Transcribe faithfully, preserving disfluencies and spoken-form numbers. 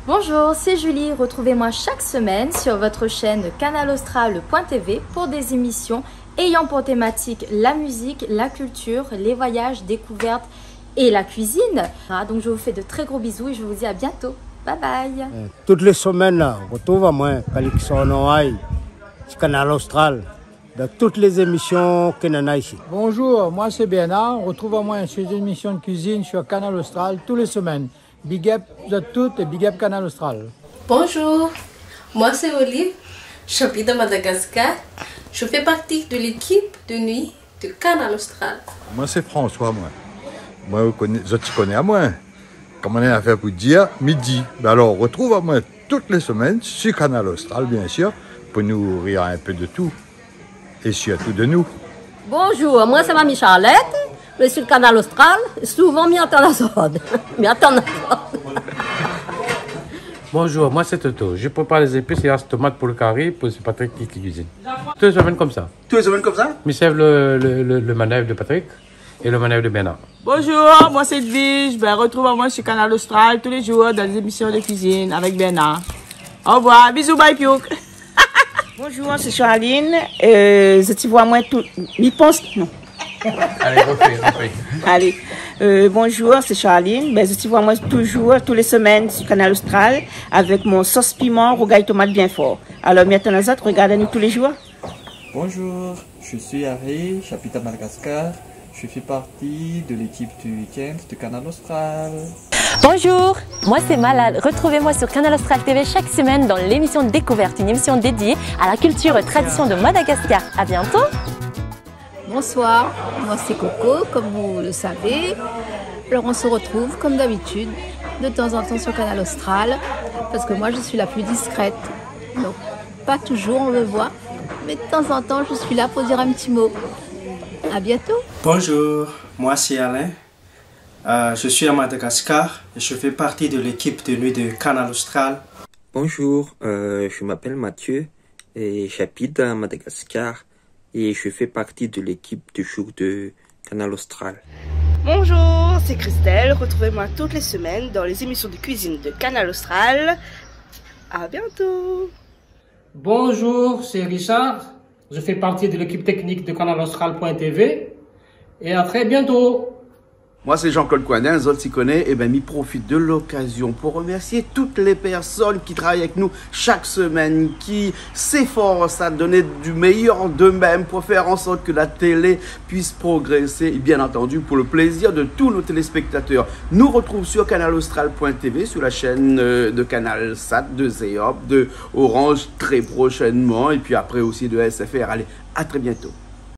Bonjour, c'est Julie. Retrouvez-moi chaque semaine sur votre chaîne canal austral point T V pour des émissions ayant pour thématique la musique, la culture, les voyages, découvertes et la cuisine. Ah, donc je vous fais de très gros bisous et je vous dis à bientôt. Bye bye. Euh, toutes les semaines, là, retrouv amoin, Calixte Noailles, sur Canal Austral, dans toutes les émissions ke néna isi. Bonjour, moi c'est Bernard. Retrouv amoin sur les émissions de cuisine sur Canal Austral tous les semaines. Big up zot tout é big up Canal Austral. Bonjour, moi c'est Olive, j'habite à Madagascar. Je fais partie de l'équipe de nuit de Canal Austral. Moin sé François, moin. Moin, ou koné, zot i koné amoin. Kan moin néna in afèr pou dir, mi di. Bin alor, retrouv amoin tout lé semèn sur Canal Austral, bien sir, pou nou rir in pé de tout. É sirtou de nou. Bonjour, moin sé Mamie Charlotte, mi lé sur Canal Austral, souvan mi antann azot. Mi antann azot. Bonjour, moi c'est Toto. Je prépare les épices et as tomates pour le carry, pour, c'est Patrick qui, qui cuisine. Tous les semaines comme ça. Tous les semaines comme ça ? Mi sèrv le, le, le, le manèv de Patrick et le manèv de Bernard. Bonjour, moi c'est Edwige. Ben, retrouv amoin sur Canal Austral tous les jours dans les émissions de cuisine avec Bernard. Au revoir, bisous, bye, piouk. Bonjour, c'est Charline. Euh, zot i voi amoin tout, mi pans, non. Allez, refais, refais. Allez. Euh, bonjour, c'est Charline. Ben, zot i voi amoin toujours, tous les semaines, sur Canal Austral, avec mon sauce piment, rougail tomate bien fort. Alors, mi antann azot, regard anou tous les jours. Bonjour, je suis Harry, j'habite à Madagascar. Je fais partie de l'équipe du week-end de Canal Austral. Bonjour, moi c'est Malal. Retrouvez-moi sur Canal Austral T V chaque semaine dans l'émission Découverte, une émission dédiée à la culture et tradition de Madagascar. À bientôt. Bonsoir, moi c'est Coco, comme vous le savez. Alors on se retrouve comme d'habitude, de temps en temps sur Canal Austral, parce que moi je suis la plus discrète. Donc pas toujours on me voit, mais de temps en temps je suis là pour dire un petit mot. À bientôt. Bonjour, moi c'est Alain. Euh, je suis à Madagascar et je fais partie de l'équipe de nuit de Canal Austral. Bonjour, euh, je m'appelle Mathieu et j'habite à Madagascar et je fais partie de l'équipe de jour de Canal Austral. Bonjour, c'est Christelle. Retrouvez-moi toutes les semaines dans les émissions de cuisine de Canal Austral. À bientôt. Bonjour, c'est Richard. Je fais partie de l'équipe technique de canal austral point T V. Et à très bientôt. Moi, c'est Jean-Claude Coindin, zot i koné. Eh ben, mi profit de l'occasion pour remercier toutes les personnes qui travaillent avec nous chaque semaine, qui s'efforcent à donner du meilleur d'eux-mêmes pour faire en sorte que la télé puisse progresser, et bien entendu pour le plaisir de tous nos téléspectateurs. Nous retrouve sur canal austral point T V, sur la chaîne, euh, de Canal Sat, de Zeop, de Orange très prochainement, et puis après aussi de S F R. Allez, à très bientôt.